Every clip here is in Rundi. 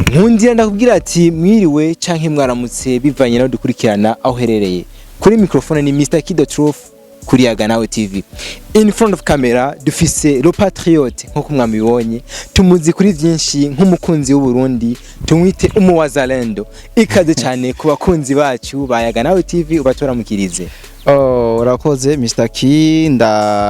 Nkundira ndakubwira ati mwiriwe canke mwaramutse, bivanye naho dukurikirana aho uherereye. Kuri microphone ni Mr Kido Truth kuri Yaga Nawe TV. In front of camera dufise Le Patriote, nkuko mwamibonye, tumuzi kuri vyinshi nk'umukunzi w'Uburundi, tumwite umuwazalendo. Ikaze cyane ku bakunzi bacu ba Yaga Nawe TV, ubatoramukirize. Oh, urakoze Mr. Key,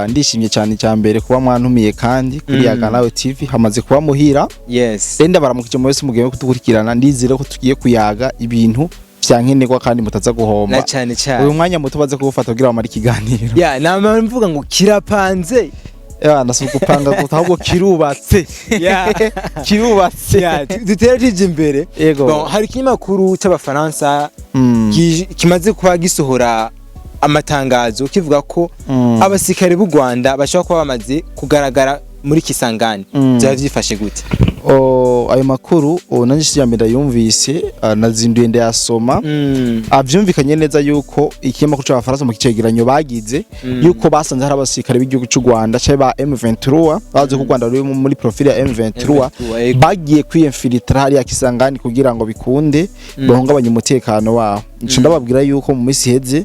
ndishimye cyane. Cya mbere kuba mwantumiye kandi kuri Yaga Nawe TV, hamaze kuba muhira. Rero ndabaramukije mwese mugiye kudukurikirana. Ndizere ko tugiye kuyaga ibintu vya nkenerwa kandi mutaza guhomba. Na cyane cyane. Uyu mwanya muto baze kuwufata kugira bamare ikiganiro. Ya, nama mvuga ngo kirapanze. Ya, ndasuka gupanga guta, ahubwo kirubatse. Kirubatse. Ya, dutere tije imbere. Yego. Bon, hari ikinyamakuru cy'Abafaransa kimaze kuba gisohora amatangazo kivuga ko abasirikare b'u Rwanda bashobora kuba bamaze kugaragara muri Kisangani. Byaba vyifashe gute? Oh, ayo makuru, oh, nanje si mbere ndayumvise, nazinduye ndayasoma. Avyumvikanye neza yuko ikinyamakuru c'Abafaransa mu kicegeranyo bagize yuko basanze hari abasirikare b'igihugu c'u Rwanda canke ba M23, bazi ko u Rwanda ruri muri profil ya M23, M23, yego. bagiye kwiyinfiltra hariya Kisangani kugira ngo bikunde bahungabanye umutekano waho. Nco ndababwira yuko mu minsi iheze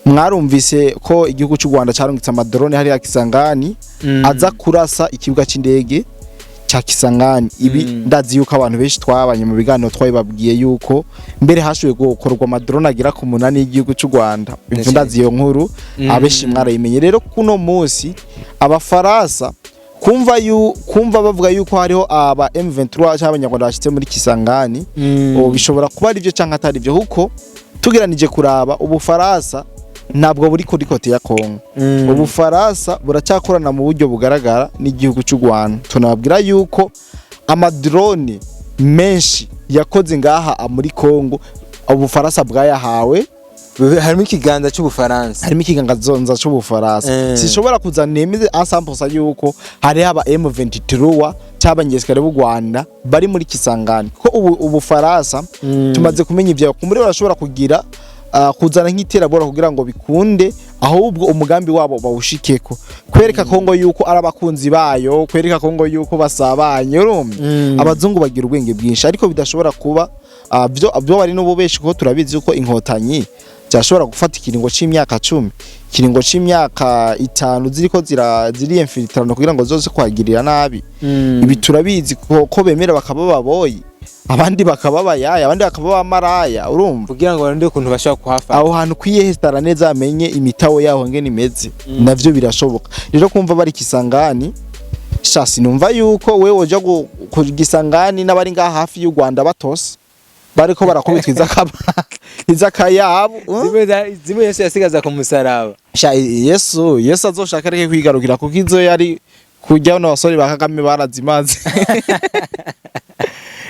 mwarumvise ko igihugu c'u Rwanda carungitse amadrone hariya Kisangani aza kurasa ikibuga c'indege ca Kisangani. Ibi ndazi yuko abantu benshi twabanye mu biganiro twabibabwiye yuko mbere hashoboye gukorwa amadrone agera ku 8 y'igihugu c'u Rwanda. Ivyo ndazi iyo nkuru, abenshi mwarayimenye. Rero kuno munsi Abafaransa kumva bavuga yuko hariho aba M23 cyangwa Abanyarwanda bashitse muri Kisangani, ubu bishobora kuba ari byo canke atari byo, kuko tugeranije kuraba, Ubufaransa ntabwo buri kuri côté ya Kongo. Ubufaransa buracyakorana mu buryo bugaragara n'igihugu cy'u Rwanda. Tunababwira yuko amadrone menshi yakoze ngaha muri Kongo Ubufaransa bwayahawe. Harimo ikiganza cy'Ubufaransa. Harimo ikiganza cy'Ubufaransa. Sinshobora kuza nemeze ensemble yuko hari aba M23 cy'abanyesirikare b'u Rwanda bari muri Kisangani, kuko ubu Ubufaransa tumaze kumenya ibyo kumuri barashobora kugira kuzana nk'iterabwoba kugira ngo bikunde, ahubwo umugambi wabo bawushikeko, kwereka Kongo yuko ari abakunzi bayo, kwereka Kongo yuko basabanye, urumva. Abazungu bagira ubwenge bwinshi, ariko bidashobora kuba byo bari n'ububeshi, kuko turabizi yuko Inkotanyi byashobora gufata ikiringo c'imyaka 10, ikiringo c'imyaka 5 ziriko ziriyinfiltrana kugira ngo zose kwagirira nabi. Ibi turabizi ko bemera bakaba baboyi, abandi bakaba bayaya, abandi bakaba bamaraya, urumva. Kugira ngo barinde ukuntu bashobora kuhafata. Aho hantu kwiyehestara neza, amenye imitawo yaho ngene imeze, navyo birashoboka. Rero kumva bari Kisangani, sha, sinumva yuko wewe woja ku Gisangani n'abari ngaha hafi y'u Rwanda batose bariko barakubitwa izakayabo, Zimwe Yesu yasigaza ku musaraba. Sha, Yesu azoshaka areke kwigarukira, kuko izo yari kujya n'abasore ba Kagame barazimaze.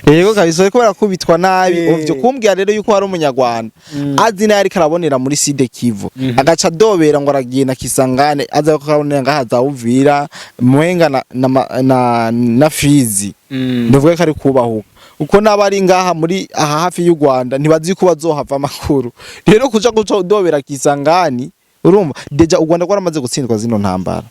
Yego kabisa, bariko barakubitwa nabi. Uvyo kumbwira rero yuko hari Umunyarwanda azi nayo ariko arabonera muri Sud Kivu, agaca adobera ngo aragiye na Kisangane, aza kubonera ngaha za Uvira, Mwenga na Fizi, ndavuga ko ari kubahuka, uko n'abari ngaha muri aha hafi y'u Rwanda ntibazi ko bazohava amakuru. Rero kuja guca udobera Kisangani, urumva déjà u Rwanda rwaramaze gutsindwa zino ntambara,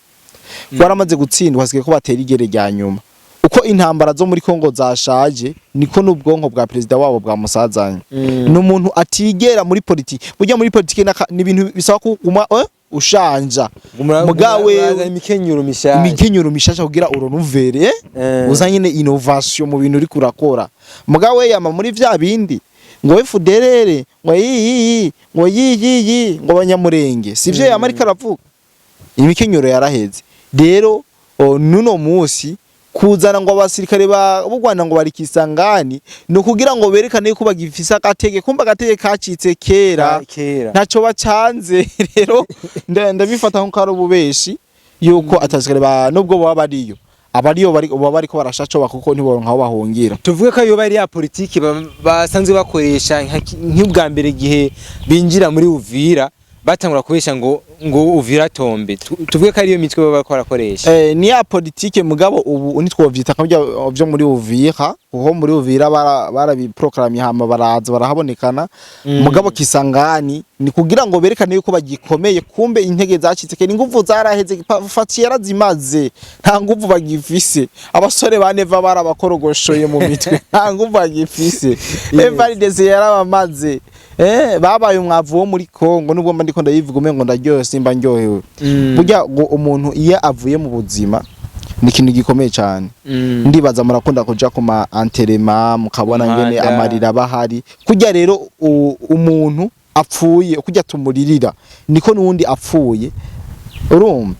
rwaramaze gutsindwa, hasigaye ko batera igere rya nyuma. Uko intambara zo muri Kongo zashaje, niko n'ubwonko bwa perezida wabo bwamusazanye. Ni umuntu atigera muri politiki. Burya muri politiki ni ibintu bisaba kuguma ushanja mugawe imikenyero mishasha. Imikenyero mishasha kugira uronuvere, uza nyine innovation mu bintu uriko urakora. Mugawe yama muri vya bindi ngo FDLR, ngo yiyi, ngo yiyiyi, ngo Abanyamurenge, sivyo? Yama ariko aravuga, imikenyero yaraheze. Rero nuno musi kuzana ngo abasirikare ba b'u Rwanda ngo bari Kisangani ni ukugira ngo berekane yuko bagifise agatege, kumba agatege kacitse kera. Kera. Ntaco bacanze. Rero ndabifata nko ari ububeshi yuko atasirikare ba nubwo baba bariyo, abariyo bari baba bariko barashacoba, kuko ntiboronka aho bahungira. Tuvuge ko iyo bari ya politiki basanzwe bakoresha nk'ubwa mbere gihe binjira muri Uvira. Batangura kubesha ngo Uvira tombe. Tuvuge ko ariyo mitwe baba bariko barakoresha. Ni ya politike, mugabo ubu nitwovyita nka byo muri Uvira, kuko muri Uvira barabiproclamye hama baraza barahabonekana. Mugabo Kisangani ni kugira ngo berekane yuko bagikomeye, kumbe intege zacitse kera, inguvu zaraheze. Fatshi yarazimaze, nta nguvu bagifise. Abasore ba Neva barabakorogoshoye mu mitwe, nta nguvu bagifise. FARDC yarabamaze, babaye umwavu wo muri Kongo. Nubwo mba ndiko ndayivuga umengo ndaryohewe, simba ndyohewe. Burya ngo umuntu iyo avuye mu buzima ni ikintu gikomeye cyane. Ndibaza murakunda kuja ku ma enterrement, mukabona ngene Umuhanda. amarira aba ahari. Kurya rero umuntu apfuye, kurya tumuririra, niko n'uwundi apfuye, urumva?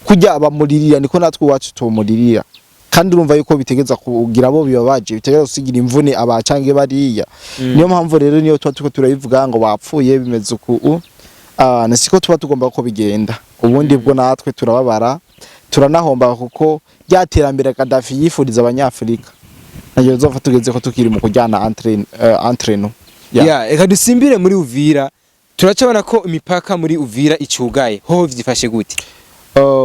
Kurya bamuririra, niko natwe iwacu tumuririra. Kandi urumva yuko bitegeza kugira abo bibabaje, bitegeza gusigira imvune abacange bariya. Niyo mpamvu rero niyo tuba turiko turabivuga ngo bapfuye bimeze uku, ah, siko tuba tugomba ko bigenda. Ubundi bwo natwe turababara, turanahomba, kuko rya terambere Gaddafi yifuriza Abanyafrika ntaryo tuzopfa tugeze ko tukiri mu kujyana entre nous. Yeah. Ya, reka dusimbire muri Uvira. Turacabona ko imipaka muri Uvira icugaye, hoho vyifashe gute?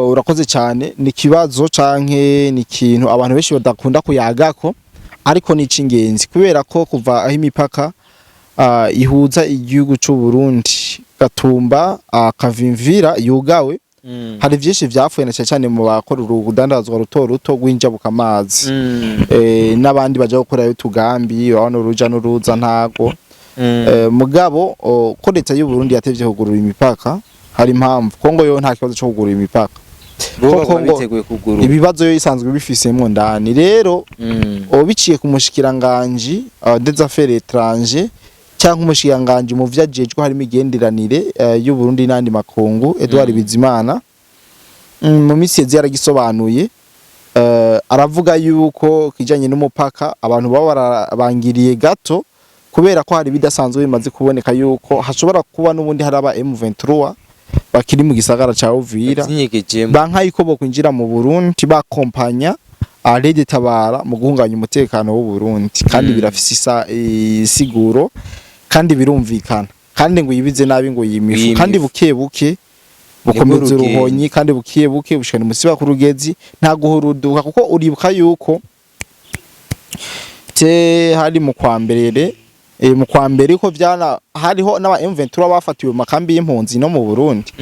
Urakoze cyane. Ni ikibazo canke ni ikintu abantu benshi badakunda kuyagako, ariko ni icingenzi, kubera ko kuva aho imipaka ihuza igihugu c'u Burundi, Gatumba, Kavimvira yugawe, hari vyinshi vyapfuye, na cane cane mu bakora urudandazwa ruto ruto rw'injabuka amazi, n'abandi baja gukorayo utugambi. Urabona uruja n'uruza ntago. Mugabo ko leta y'u Burundi yatevye kugurura imipaka, hari impamvu. Kongo yo nta kibazo co kugurura imipaka. Bo Ko baguma Kongo biteguye kugurura. Ibibazo yo isanzwe bifisemwo ndani. Rero biciye ku mushikiranganji des affaires étrangères cyangwa umushikiranganji mu vyo ajejwe harimo imigenderanire y'u Burundi n'andi makungu, Edouard Bizimana, mu minsi yeze yaragisobanuye, aravuga yuko kijanye n'umupaka abantu baba barabangiriye gato, kubera ko hari ibidasanzwe bimaze kuboneka yuko hashobora kuba n'ubundi hari aba M23 bakiri mu gisagara ca Uvira, Vyinyegejemo. banka yuko bokwinjira mu Burundi bakompanya Red Tabara mu guhunganya umutekano w'u Burundi. Kandi birafise isiguro kandi birumvikana, kandi ngo yibize nabi ngo yimifu. Yimifu. Kandi buke buke bukomeza Nibwo rugendo. uruhonyi, kandi buke buke bushikana umusiba ku rugezi, nta guhuruduka, kuko uribuka yuko te hari mu kwa mbere, mu kwa mbere ko vyana hariho n'aba M23 bafatiwe mu makambi y'impunzi no mu Burundi,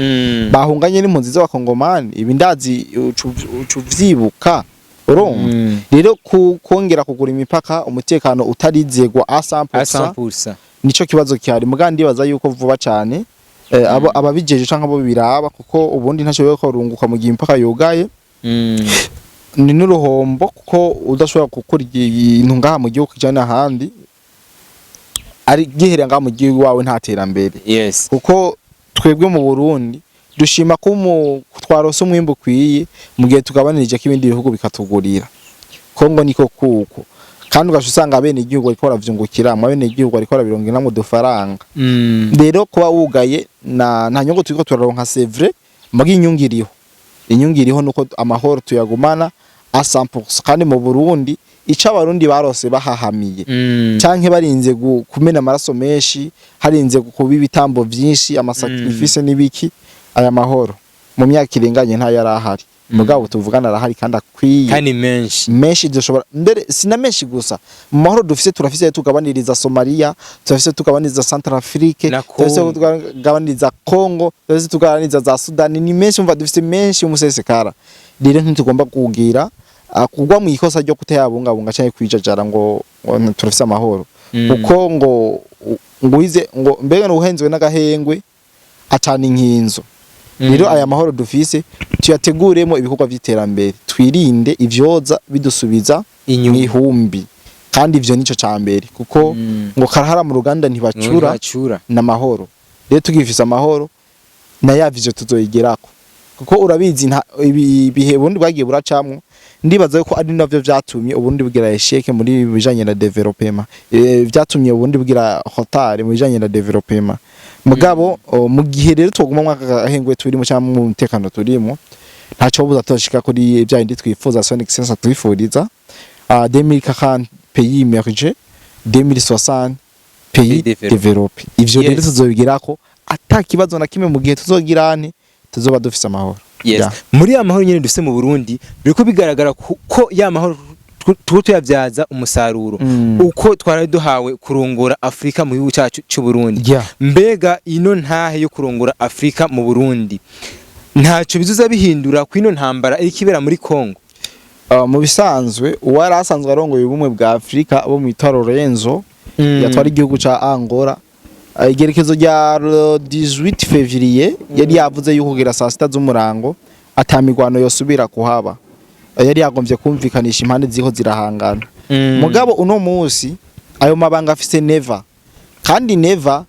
bahunganye n'impunzi z'Abakongomani. Ibi ndazi ucu uvyibuka, urumva? Rero kongera kugura imipaka umutekano utarizegwa a 100%, Asampusa. nico kibazo gihari. Muga ndibaza yuko vuba cane abo ababijeje canke abo biraba, kuko ubundi ntacyo korunguka mu gihe imipaka yugaye. Ni n'uruhombo, kuko udashobora gukora ibintu ngaha mu gihugu kijana ahandi, ari giherera ngaha mu gihugu wawe, nta terambere. Kuko twebwe mu Burundi dushima ko twarose umwimbu ukwiye mu gihe tugabanirije ko ibindi bihugu bikatugurira. Kongo niko kuko, kandi ugaca usanga abene igihugu bariko baravyungukira, abene igihugu bariko barabirongeramwo udufaranga. Rero kuba wugaye na nta nyungu turiko turaronka, c'est vrai, muga inyungu iriho, inyungu iriho nuko amahoro tuyagumana a 100%. Kandi mu Burundi ico Abarundi barose bahahamiye canke barinze kumena amaraso menshi, harinze kuba ibitambo vyinshi, amasacrifice n'ibiki, aya mahoro mu myaka irenganye nta yari ahari. Mugabo tuvugana arahari kandi akwiye. Kandi menshi. Menshi dushobora mbere sina menshi gusa. Mu mahoro dufise, turafise tugabaniriza Somalia, turafise tugabaniriza Centrafrique, Na turafise Congo. tugabaniriza Congo, turafise tugabaniriza za Sudani. Ni menshi, umva, dufise menshi umusesekara. Rero ntitugomba kugira kugwa mu ikosa ryo kutayabungabunga canke kwijajara ngo turafise amahoro, kuko ngo uhize ngo mbega nuhenzwe n'agahengwe acana inkinzo. Rero aya mahoro dufise tuyateguremo ibikorwa vy'iterambere, twirinde ivyoza bidusubiza Inyuma. mw'ihumbi. Kandi ivyo nico ca mbere, kuko ngo karahara mu ruganda ntibacura. Ntibacura. N'amahoro rero, tugifise amahoro na ya vision tuzoyigerako, kuko urabizi ibi bihe ubundi bwagiye buracamwo. Ndibaza ko ari navyo vyatumye ubundi bugira échec muri bijanye na développement, vyatumye ubundi bugira retard mu bijanye na développement. Mugabo mu gihe rero twoguma mwaka gahengwe turimo cyangwa mu mutekano turimo, ntacyo buza toshika kuri bya bindi twifuza, son excellence twifuriza, 2040 pays émergé, 2060 pays Pays développé. développé. Ivyo rero tuzobigirako ata kibazo na kimwe mu gihe tuzogira nte, tuzoba dufise amahoro. Yes. Yeah. Muri ya mahoro nyene dufise mu Burundi, biriko bigaragara ko ya mahoro tuko tuyabyaza umusaruro uko twari duhawe kurongora Afrika mu gihugu cyacu cy'u Burundi. Mbega ino ntahe yo kurongora Afrika mu Burundi ntaco bizuza bihindura ku ino ntambara iriko ibera muri Congo? Mu bisanzwe, uwari asanzwe arongoye Ubumwe bwa Afrika bo mwitwa Lorenzo, yatwara igihugu ca Angola, igerekezo rya 18 février yari yavuze yuko kugera saa 6 z'umurango ata mirwano yosubira kuhaba. Yari yagombye kumvikanisha impande ziko zirahangana. Mugabo uno munsi ayo mabanga afise Neva, kandi Neva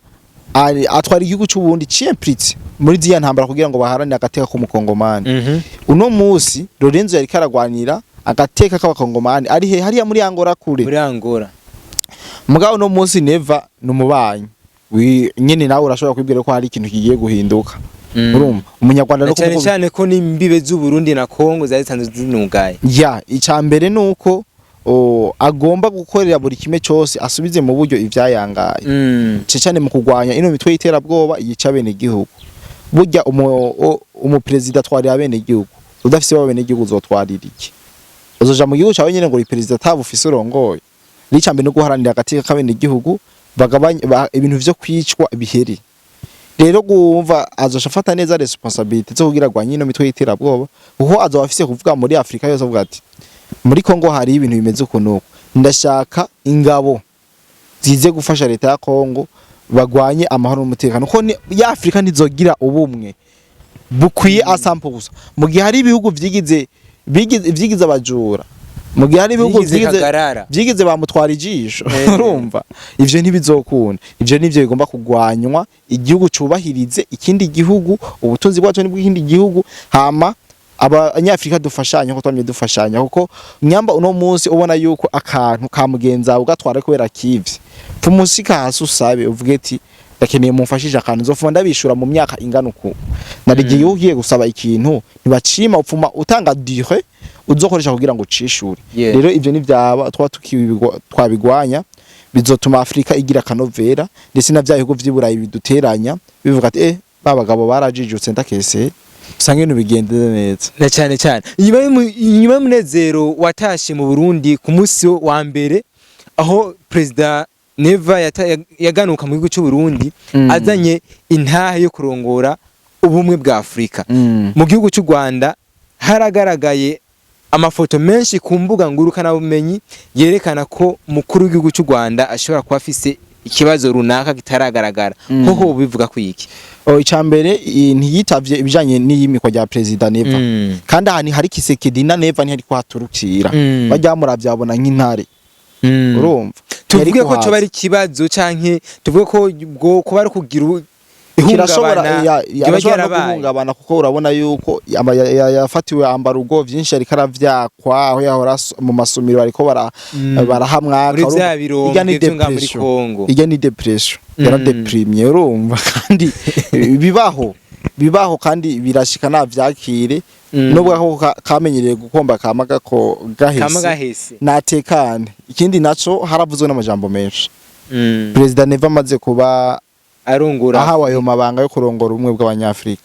atwara igihugu c'Uburundi c'impliqué muri ziya ntambara kugira ngo baharanire agateka k'umukongomani. Uno munsi Lorenzo yariko aragwanira agateka k'abakongomani ari he? Hariya muri Angola kure. Muri Angola. Mugabo uno munsi Neva ni umubanyi nyene, nawe urashobora kwibwira ko hari ikintu kigiye guhinduka. Urumva umunyarwanda Na no cyane kuvuga cyane ko n'imbibe z'u Burundi na Congo zari zisanzwe zinugaye. Ya, icya mbere ni uko agomba gukorera buri kimwe cyose asubize mu buryo ivyayangaye, cyane mu kurwanya ino mitwe y'iterabwoba yica bene gihugu. Burya umuperezida atwarira bene gihugu. Udafise bene gihugu uzotwarira iki? Uzoja mu gihugu cyawe nyene ngo uri perezida atabufise urongoye? N'ica mbere no guharanira agateka k'abene gihugu, bagabanye ibintu vyo kwicwa bihere. Rero gumva azoca afata neza responsabilité zo kugira agwanye ino mitwe y'iterabwoba, kuko azoba afise kuvuga muri Afrika yose, avuga ati: "Muri Kongo hari ibintu bimeze uku nuku, ndashaka ingabo zize gufasha leta ya Kongo bagwanye amahoro n'umutekano." Kuko ya Afrika ntizogira ubumwe bukwiye asampo gusa mu gihe hari ibihugu vyigize vyigize abajura, mu gihe hari ibihugu Vyigize vyigize kagarara. vyigize bamutwara ijisho. Urumva ivyo ntibizokunda, ivyo nivyo bigomba kugwanywa. Igihugu cubahirize ikindi gihugu, ubutunzi bwacu ni bw'ikindi gihugu. Hama abanyafrika dufashanya ko twamye dufashanya, kuko nyamba uno munsi ubona yuko akantu ka mugenzi wawe ugatwara kubera kivye, pfumusika hasi usabe, uvuge ati: "Ndakeneye mumfashishe akantu, nzofuma ndabishura mu myaka ingana uku." Narigiye ugiye gusaba ikintu ntibacima, upfuma utanga durée uzokoresha kugira ngo ucishure. Rero ivyo nivyaba twa twabigwanya, bizotuma Afrika igira akanovera, ndetse na vya bihugu vy'i Burayi biduteranya bivuga ati: "Eh, ba bagabo barajijutse." Ndakese usanga ibintu bigende neza. Na cyane cyane inyuma y'umunezero watashe mu Burundi ku munsi wa mbere aho Perezida Neva yaganuka mu gihugu cy'u Burundi azanye intahe yo kurongora Ubumwe bwa Afrika, mu gihugu cy'u Rwanda haragaragaye amafoto menshi ku mbuga ngurukanabumenyi yerekana ko umukuru w'igihugu cy'u Rwanda ashobora kuba afise ikibazo runaka kitaragaragara. Hoho bivuga ku iki? Oh, icambere, ntiyitavye ibijanye n'iyimikwa rya Perezida Neva, kandi ahantu hari Kisekedi na Neva ntihari kuhaturukira. Bajya muravyabona nk'intare. Urumva tuvuge ntiyari ko kuhaza. coba ari ikibazo canke tuvuge ko bwo kuba ari kugira Kirashobora ihungabana ryoba arashobora no ryarabaye? guhungabana, kuko urabona yuko yafatiwe embargo, vyinshi ariko aravyakwa aho yahora mu masomero ariko barahamwaka. Muri vya Urumva, birombe irya ni vyo ngaha muri depression. Congo. Irya ni depression, yaradeprimye. Urumva kandi bibaho, bibaho kandi birashika, navyakire. Nubwo ako kamenyereye gukomba kama gako kama gahese, gahese. Natekane. Ikindi naco, haravuzwe n'amajambo menshi Perezida Neva amaze kuba arungura ahawe ayo mabanga yo kurongora Ubumwe bw'Abanyafrika.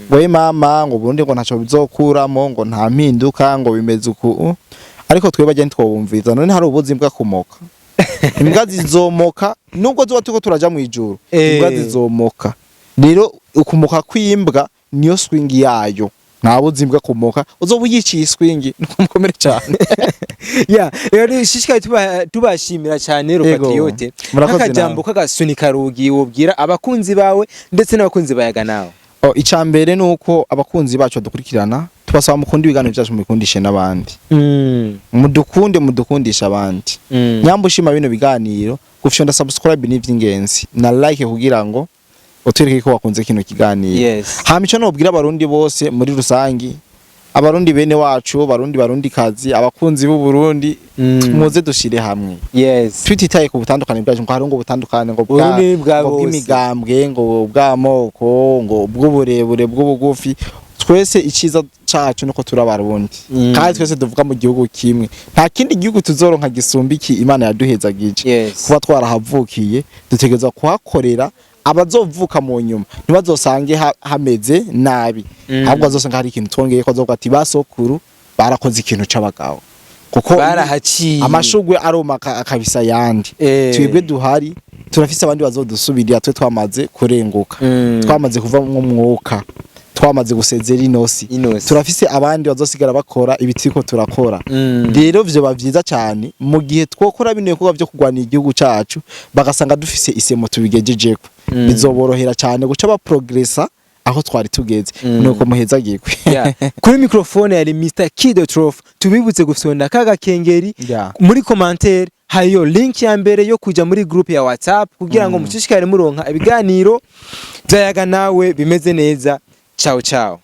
We mama, ngo Burundi ngo ntaco bizokuramo, ngo nta mpinduka, ngo bimeze uku. Ariko twebwe bagenda ntitwobumviza. None hari ubuzi imbwa kumoka? Imbwa zizomoka nubwo zuba turiko turaja mw'ijuru. Imbwa zizomoka. Rero ukumoka kw'imbwa niyo swing yayo. Nta buzi imbwa kumoka, uzoba uyiciye swing. Mukomere cyane. Ya, rero shishikaye tubashimira cyane rero, Yego. Patriote. Murakoze. Nk'akajambo k'agasunika rugi wobwira abakunzi bawe ndetse n'abakunzi bayaga nawe? Oh, icya mbere ni uko abakunzi bacu badukurikirana, tubasaba mukunde ibiganiro byacu, mubikundishe n'abandi. Mudukunde, mudukundishe abandi. Nyamba ushima bino biganiro, gufyonda subscribe ni ivy'ingenzi, na like, kugira ngo utwereke ko wakunze kino kiganiro. Hama ico nobwira abarundi bose muri rusangi, abarundi bene wacu, abarundi, barundi kazi, abakunzi b'u Burundi, muze dushire hamwe, tutitaye ku butandukane bwacu, ngo hari ngo butandukane ngo bwa Burundi bwa ngo bose. bw'imigambwe, ngo bw'amoko, ngo bw'uburebure, bw'ubugufi. Twese iciza cacu nuko turi abarundi, kandi twese tuvuga mu gihugu kimwe. Nta kindi gihugu tuzoronka gisumba iki Imana yaduhezagije. Kuba twarahavukiye, dutegerezwa kuhakorera. abazovuka mu nyuma ntibazosange hameze nabi, ahubwo bazosanga hari ikintu twongeye ko azovuga ati: "Basokuru barakoze ikintu c'abagabo", kuko Barahaciye. amashugwe aroma akabisa yandi. Twebwe duhari, turafise abandi bazodusubirira twe twamaze kurenguka, twamaze kuva mu mwuka, twamaze gusezera inosi. Inosi. Turafise abandi bazosigara bakora ibiti ko turakora. Rero vyoba vyiza cyane mu gihe twokora bino bikorwa vyo kurwanira igihugu cacu, bagasanga dufise isemo tubigejejeko. Bizoborohera cyane guca baprogressa aho twari tugeze. Nuko muhezagirwe. Yeah. Kuri microphone yari Mr Kido Trof. Tubibutse gufyonda kaga kengeri. Muri commentaire hariyo link ya mbere yo kuja muri group ya WhatsApp kugira ngo mushishikare muronka ibiganiro vyayaga nawe bimeze neza. Ciao ciao.